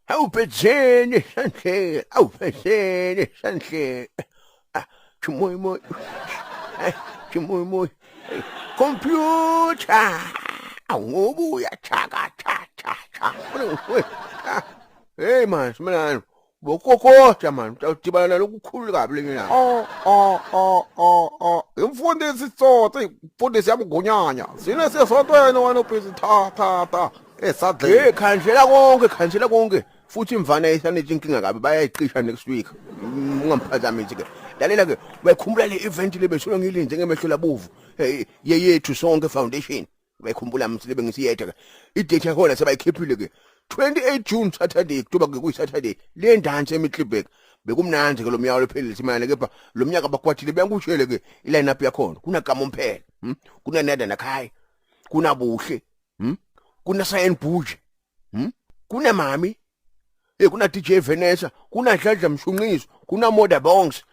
Awubhedzeni sandle, awubhedzeni sandle. Ah, chimoy moy. Eh, chimoy moy. Computer. Awubuya chaka cha cha cha. Hey man, simelana. Bokokota man, utawudibana nalokukhulu kabi lenye ilanga. Oh oh oh oh oh. Imfundisi tsotsi, imfundisi yamgunyanya. Sine sesontweni wena ubhizi tha tha tha. Esadleni. Hey, khandlela konke, khandlela konke. Futhi imvana isanethi inkinga kabi bayayicisha next week. Ungamphazamisi ke. Lalela ke, uyakhumbula le event le besolo ngilinze ngemehlo labovu. Hey, yeyethu sonke foundation. Uyakhumbula msi lebe ngisiyetha ke. I-date yakhona sebayikhiphile ke. 28 June Saturday kutoba ke kuyi Saturday. Le ndansi eMiddelburg. Bekumnandi ke lo mnyaka lophelile simane kepha lo mnyaka bakwathile beyankushele ke i-line up yakhona. Kunagama umphela. Kuna Nada Nakhaya. Kunabuhle. Kuna Cyan Boujee. Kuna Mami. Hey kuna DJ Vanessa, kuna Dladla Mshunqiso, kuna Moda Bongs.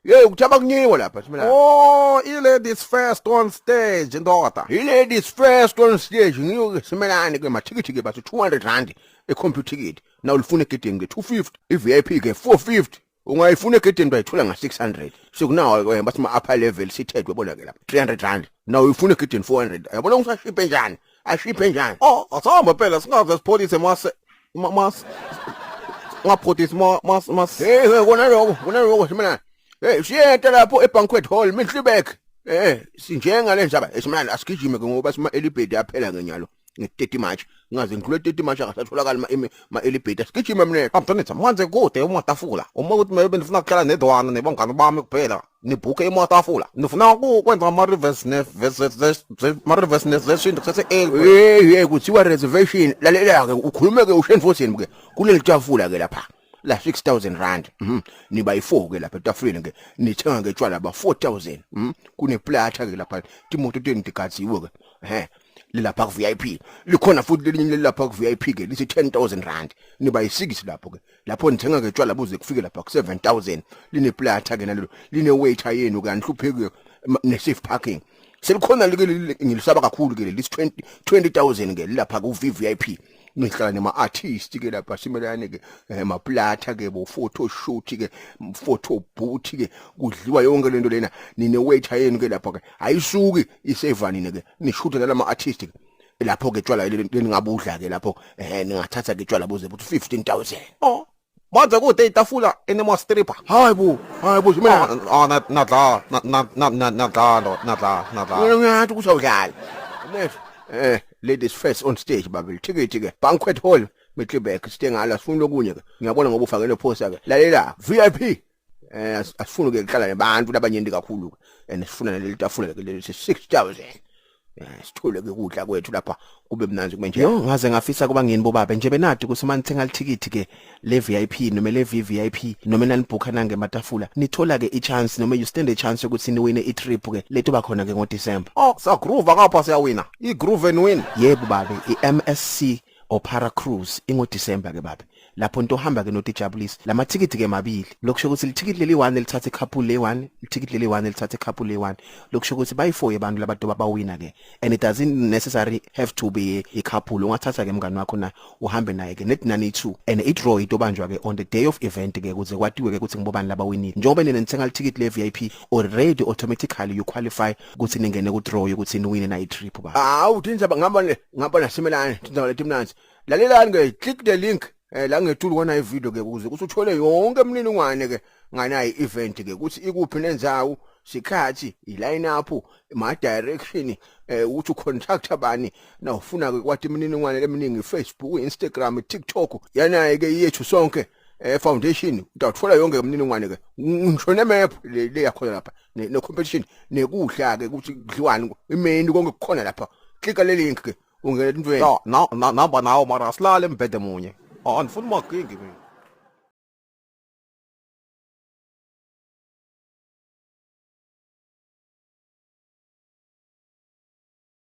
Hey kuthaba kunyiwa lapha simela. Oh, i-ladies first on stage ndoda. I-ladies first on stage ngiyo ke simelane ke mathikithi ke bathi 200 rand e-computer ticket. Na ulifuna egedeni ke 250, i-VIP ke 450. Ungayifuna egedeni bayithola nga 600. Sekunawo ke bathi ma upper level sithethwe bona ke lapha 300 rand. Na uyifuna egedeni 400. Yabona ngisashiphe njani? Ashiphe njani? Oh, asihamba phela singaze sipholise mase mas ngapholisi mas mas. Hey, hey kona lokho, kona lokho simelane. Hey, siyenta lapho ebanquet hall Middelburg. Eh, sinjenga le ndaba. Simelane asigijime ke ngoba sima elibhedi aphela ngenyalo. Nge-30 March. Ngaze ngidlule 30 March akasatholakali ma elibhedi. Asigijime mnene. Amthanetha manje kude umatafula. Uma ukuthi maybe nifuna ukuhlala nedwana nebangani bami kuphela. Nibhuke imatafula. Nifuna ukwenza ama reverse ne ma reverse reservation kusese early. Hey, hey kuthiwa reservation. Lalela ke ukhulume ke ushenfosini ke. Kuleli tafula ke lapha. La 6000 rand. Niba yi4 ke lapha etafuleni ke. Nithenga ke tshwala ba 4000. Kune platter ke lapha. Timoto tenu tigadziwe ke. Ehhe. Lilapha ku VIP. Likhona futhi lelinye lilapha ku VIP ke lithi 10000 rand. Niba yi6 lapho ke. Lapho nithenga ke tshwala buze kufike lapha ku 7000. Line platter ke nalelo. Line waiter yenu ke anihlupheki ne safe parking. Selikhona like ngilisaba kakhulu ke leli 20 20000 ke lilapha ku VVIP. Nihlala nema artist ke lapha simelane ke emaplata ke bo photo shoot ke photo booth ke kudliwa yonke lento lena nine waiter yenu ke lapha ke ayisuki isevani ke nishuthe nalama artist ke lapho ke tshwala leningabudla ke lapho ningathatha ke tshwala buze buthi 15000. Oh, manje kude itafula enema stripper. Hayi bo, hayi bo simela. Oh, na nadla na na na na nadla nadla nadla. Mina ngiyathi ukuthi awudlali. Mfethu, ladies first on stage babe ticket ke banquet hall Middelburg sitengala sifuna lokunye ke. Ngiyabona ngoba ufakele poster ke. Lalela VIP. Asifuni ke kuhlala nabantu labanyenti kakhulu ke. And sifuna naleli tafula ke leli 6000. Sithole ke ukudla kwethu lapha kube mnandi kube nje. Yo ngaze ngafisa kuba ngini bobabe nje benadi ukuthi uma nithenga lithikithi ke le VIP noma le VVIP noma nanibhukha nange matafula nithola ke i-chance noma you stand a chance yokuthi niwine i-trip ke letoba khona ke ngoDecember. Oh, sa groove ngapha siyawina. I groove and win. Yebo babe i-MSC Opara Cruise ingoDecember ke babe. Lapho nto hamba ke notijabulisa. Lamathikithi ke mabili. Lokusho ukuthi lithikithi leli 1 lithatha icouple le 1, lithikithi leli 1 lithatha icouple le 1. Lokusho ukuthi bayi4 yabantu labantu abawina ke. And it doesn't necessarily have to be a couple. Ungathatha ke mngani wakho na uhambe naye ke net nani 2. And i draw itobanjwa ke on the day of event ke kuze kwatiwe ke ukuthi ngibobani labawinile. Njengoba nina nithenga lithikithi le VIP already automatically you qualify ukuthi ningene ku draw yokuthi niwine na i trip ba. Hawu tindzaba ngihamba ne ngihamba nasemelane tindzaba letimnandzi. Lalelani ke click the link la ngethulu kona i-video ke ukuze ukuthi uthole yonke imininingwane ke nganayi event ke ukuthi ikuphi nendzawo sikhathi i-line up ma direction ukuthi ucontact abani na ufuna ke kwathi imininingwane eminingi Facebook Instagram TikTok yanaye ke yethu sonke foundation utawuthola yonke imininingwane ke ngisho ne map le yakhona lapha ne competition nekudla ke ukuthi kudliwani imenu konke kukhona lapha klika le link ke ungena entweni. Ya, na namba nawo mara asilale embhede munye. Ah, andifuni magingi mina.